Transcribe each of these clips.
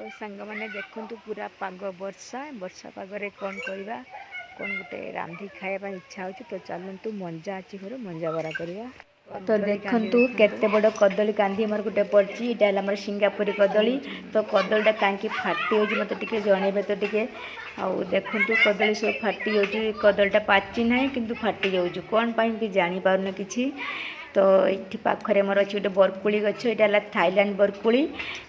ତ ସାଙ୍ଗମାନେ ଦେଖନ୍ତୁ, ପୁରା ପାଗ ବର୍ଷା। ବର୍ଷା ପାଗରେ କ'ଣ କରିବା? କ'ଣ ଗୋଟେ ରାନ୍ଧି ଖାଇବା ପାଇଁ ଇଚ୍ଛା ହେଉଛି। ତ ଚାଲନ୍ତୁ, ମଞ୍ଜା ଅଛି ଘରେ, ମଞ୍ଜା ବରା କରିବା। ତ ଦେଖନ୍ତୁ, କେତେ ବଡ଼ କଦଳୀ କାନ୍ଧି ଆମର ଗୋଟେ ପଡ଼ିଛି। ଏଇଟା ହେଲା ଆମର ସିଙ୍ଗାପୁରୀ କଦଳୀ। ତ କଦଳୀଟା କାହିଁକି ଫାଟି ଯାଉଛି, ମୋତେ ଟିକେ ଜଣେଇବେ ତ ଟିକେ। ଆଉ ଦେଖନ୍ତୁ, କଦଳୀ ସବୁ ଫାଟି ଯାଉଛି। କଦଳୀଟା ପାଚି ନାହିଁ, କିନ୍ତୁ ଫାଟି ଯାଉଛି କ'ଣ ପାଇଁ ବି ଜାଣିପାରୁନି କିଛି। ତ ଏଇଠି ପାଖରେ ମୋର ଅଛି ଗୋଟେ ବରକୋଳି ଗଛ। ଏଇଟା ହେଲା ଥାଇଲାଣ୍ଡ ବରକୋଳି,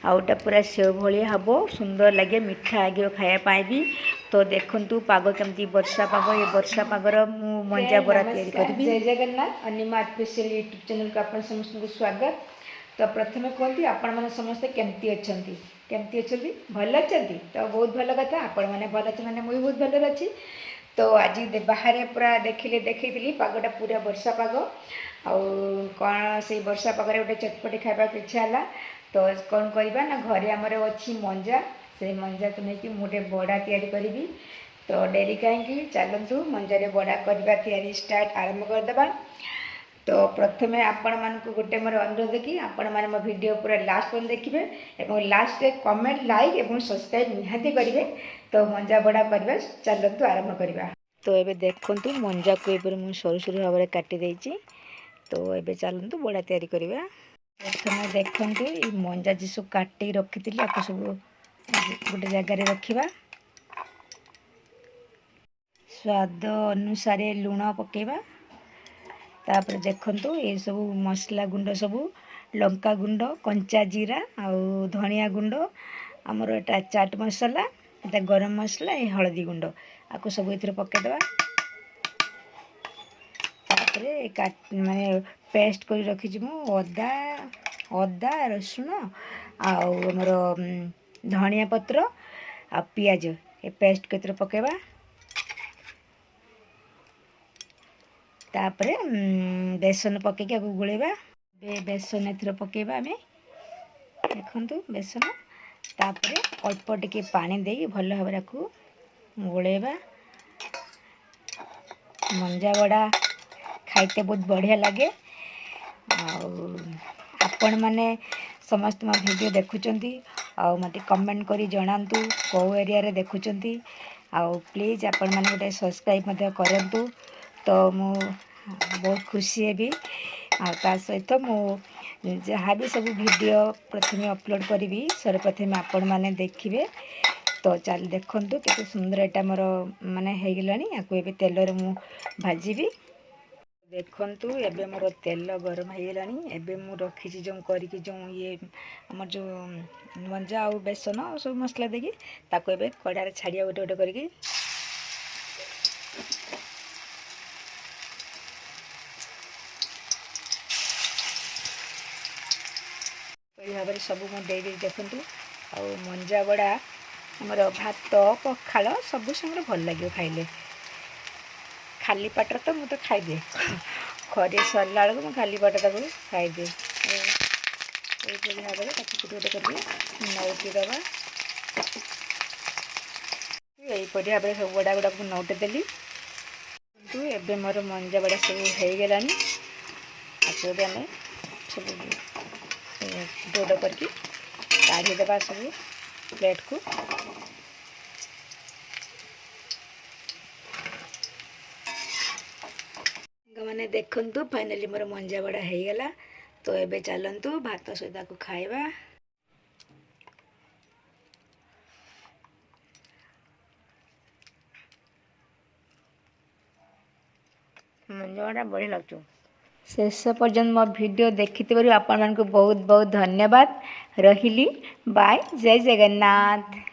ଆଉ ଏଇଟା ପୁରା ସେଓ ଭଳିଆ ହେବ, ସୁନ୍ଦର ଲାଗେ, ମିଠା ଲାଗିବ ଖାଇବା ପାଇଁ ବି। ତ ଦେଖନ୍ତୁ ପାଗ କେମିତି, ବର୍ଷା ପାଗ। ଏ ବର୍ଷା ପାଗର ମୁଁ ମଞ୍ଜା ବରା ତିଆରି କରିବି। ଜୟ ଜଗନ୍ନାଥ। ଅନିମା ଅଫିସିଆଲ ୟୁଟ୍ୟୁବ୍ ଚ୍ୟାନେଲକୁ ଆପଣ ସମସ୍ତଙ୍କୁ ସ୍ୱାଗତ। ତ ପ୍ରଥମେ କୁହନ୍ତି, ଆପଣମାନେ ସମସ୍ତେ କେମିତି ଅଛନ୍ତି? କେମିତି ଅଛନ୍ତି? ଭଲ ଅଛନ୍ତି ତ? ବହୁତ ଭଲ କଥା। ଆପଣମାନେ ଭଲ ଅଛନ୍ତି ମାନେ ମୁଁ ବି ବହୁତ ଭଲରେ ଅଛି। ତ ଆଜି ବାହାରେ ପୁରା ଦେଖିଲେ, ଦେଖେଇଥିଲି, ପାଗଟା ପୁରା ବର୍ଷା ପାଗ। ଆଉ କ'ଣ ସେଇ ବର୍ଷା ପାଗରେ ଗୋଟେ ଚଟପଟି ଖାଇବାକୁ ଇଚ୍ଛା ହେଲା। ତ କ'ଣ କରିବା ନା, ଘରେ ଆମର ଅଛି ମଞ୍ଜା, ସେଇ ମଞ୍ଜାକୁ ନେଇକି ମୁଁ ଗୋଟେ ବଡ଼ା ତିଆରି କରିବି। ତ ଡେରି କାହିଁକି, ଚାଲନ୍ତୁ ମଞ୍ଜାରେ ବଡ଼ା କରିବା ତିଆରି ଷ୍ଟାର୍ଟ ଆରମ୍ଭ କରିଦେବା। ତ ପ୍ରଥମେ ଆପଣମାନଙ୍କୁ ଗୋଟେ ମୋର ଅନୁରୋଧ କି ଆପଣମାନେ ମୋ ଭିଡ଼ିଓ ପୁରା ଲାଷ୍ଟ ପର୍ଯ୍ୟନ୍ତ ଦେଖିବେ ଏବଂ ଲାଷ୍ଟରେ କମେଣ୍ଟ, ଲାଇକ୍ ଏବଂ ସବସ୍କ୍ରାଇବ୍ ନିହାତି କରିବେ। ତ ମଞ୍ଜା ବଡ଼ା କରିବା, ଚାଲନ୍ତୁ ଆରମ୍ଭ କରିବା। ତ ଏବେ ଦେଖନ୍ତୁ, ମଞ୍ଜାକୁ ଏପରି ମୁଁ ସରୁ ସରୁ ଭାବରେ କାଟି ଦେଇଛି। ତ ଏବେ ଚାଲନ୍ତୁ ବଡ଼ା ତିଆରି କରିବା। ପ୍ରଥମେ ଦେଖନ୍ତୁ, ଏଇ ମଞ୍ଜା ଯେ ସବୁ କାଟିକି ରଖିଥିଲି, ଆକୁ ସବୁ ଗୋଟେ ଜାଗାରେ ରଖିବା। ସ୍ୱାଦ ଅନୁସାରେ ଲୁଣ ପକାଇବା। ତାପରେ ଦେଖନ୍ତୁ, ଏସବୁ ମସଲା ଗୁଣ୍ଡ ସବୁ, ଲଙ୍କା ଗୁଣ୍ଡ, କଞ୍ଚା ଜିରା ଆଉ ଧନିଆ ଗୁଣ୍ଡ, ଆମର ଏଇଟା ଚାଟ୍ ମସଲା, ଏଇଟା ଗରମ ମସଲା, ଏ ହଳଦୀ ଗୁଣ୍ଡ, ଆକୁ ସବୁ ଏଥିରେ ପକାଇଦେବା। ତାପରେ ମାନେ ପେଷ୍ଟ କରି ରଖିଛି ମୁଁ ଅଦା, ରସୁଣ ଆଉ ଆମର ଧନିଆ ପତ୍ର ଆଉ ପିଆଜ, ଏ ପେଷ୍ଟ ଏଥିରେ ପକାଇବା। ତାପରେ ବେସନ ପକାଇକି ଆକୁ ଗୋଳେଇବା। ଏବେ ବେସନ ଏଥିରେ ପକାଇବା ଆମେ। ଦେଖନ୍ତୁ ବେସନ, ତାପରେ ଅଳ୍ପ ଟିକେ ପାଣି ଦେଇକି ଭଲ ଭାବରେ ଆକୁ ଗୋଳେଇବା। ମଞ୍ଜା ବଡ଼ା ଖାଇତେ ବହୁତ ବଢ଼ିଆ ଲାଗେ। ଆଉ ଆପଣମାନେ ସମସ୍ତେ ମୋ ଭିଡ଼ିଓ ଦେଖୁଛନ୍ତି, ଆଉ ମୋତେ କମେଣ୍ଟ କରି ଜଣାନ୍ତୁ କେଉଁ ଏରିଆରେ ଦେଖୁଛନ୍ତି। ଆଉ ପ୍ଲିଜ୍ ଆପଣମାନେ ଗୋଟେ ସବସ୍କ୍ରାଇବ୍ ମଧ୍ୟ କରନ୍ତୁ, ତ ମୁଁ ବହୁତ ଖୁସି ହେବି। ଆଉ ତା ସହିତ ମୁଁ ଯାହା ବି ସବୁ ଭିଡ଼ିଓ ପ୍ରଥମେ ଅପଲୋଡ଼ କରିବି, ସର୍ବପ୍ରଥମେ ଆପଣମାନେ ଦେଖିବେ। ତ ଚାଲ ଦେଖନ୍ତୁ, କେତେ ସୁନ୍ଦର ଏଇଟା ମୋର ମାନେ ହେଇଗଲାଣି। ଆକୁ ଏବେ ତେଲରେ ମୁଁ ଭାଜିବି। ଦେଖନ୍ତୁ, ଏବେ ମୋର ତେଲ ଗରମ ହେଇଗଲାଣି। ଏବେ ମୁଁ ରଖିଛି ଯେଉଁ କରିକି ଯେଉଁ ଇଏ ଆମର ଯେଉଁ ମଞ୍ଜା ଆଉ ବେସନ ଆଉ ସବୁ ମସଲା ଦେଇକି, ତାକୁ ଏବେ କଢ଼ାରେ ଛାଡ଼ିବା ଗୋଟେ ଗୋଟେ କରିକି। ଏପରି ଭାବରେ ସବୁ ମୁଁ ଦେଇଦେଇଛି ଦେଖନ୍ତୁ। ଆଉ ମଞ୍ଜା ବଡ଼ା ଆମର ଭାତ, ପଖାଳ ସବୁ ସାଙ୍ଗରେ ଭଲ ଲାଗିବ ଖାଇଲେ। ଖାଲି ପାଟରେ ତ ମୁଁ ତ ଖାଇଦିଏ। ଖରି ସରିଲା ବେଳକୁ ମୁଁ ଖାଲି ପାଟ ତାକୁ ଖାଇଦିଏ। ଏଇପରି ଭାବରେ ତାକୁ ଗୋଟେ ଗୋଟେ କରିକି ନଉଟି ଦେବା। ଏଇପରି ଭାବରେ ସବୁ ବଡ଼ା ଗୁଡ଼ାକୁ ନଉଟି ଦେଲି। କିନ୍ତୁ ଏବେ ମୋର ମଞ୍ଜା ବଡ଼ା ସବୁ ହେଇଗଲାଣି। ଆକୁ ଏବେ ଆମେ ସବୁ ଗୋଟ କରିକି କାଢ଼ିଦେବା ସବୁ ପ୍ଲେଟ୍କୁ। ସାଙ୍ଗମାନେ ଦେଖନ୍ତୁ, ଫାଇନାଲି ମୋର ମଞ୍ଜା ବଡ଼ା ହେଇଗଲା। ତ ଏବେ ଚାଲନ୍ତୁ ଭାତ ସହିତ ତାକୁ ଖାଇବା। ମଞ୍ଜା ବଡ଼ା ବଢ଼ିଆ ଲାଗୁଛି। ଶେଷ ପର୍ଯ୍ୟନ୍ତ ମୋ ଭିଡ଼ିଓ ଦେଖିଥିବାରୁ ଆପଣମାନଙ୍କୁ ବହୁତ ବହୁତ ଧନ୍ୟବାଦ। ରହିଲି, ବାଏ, ଜୟ ଜଗନ୍ନାଥ।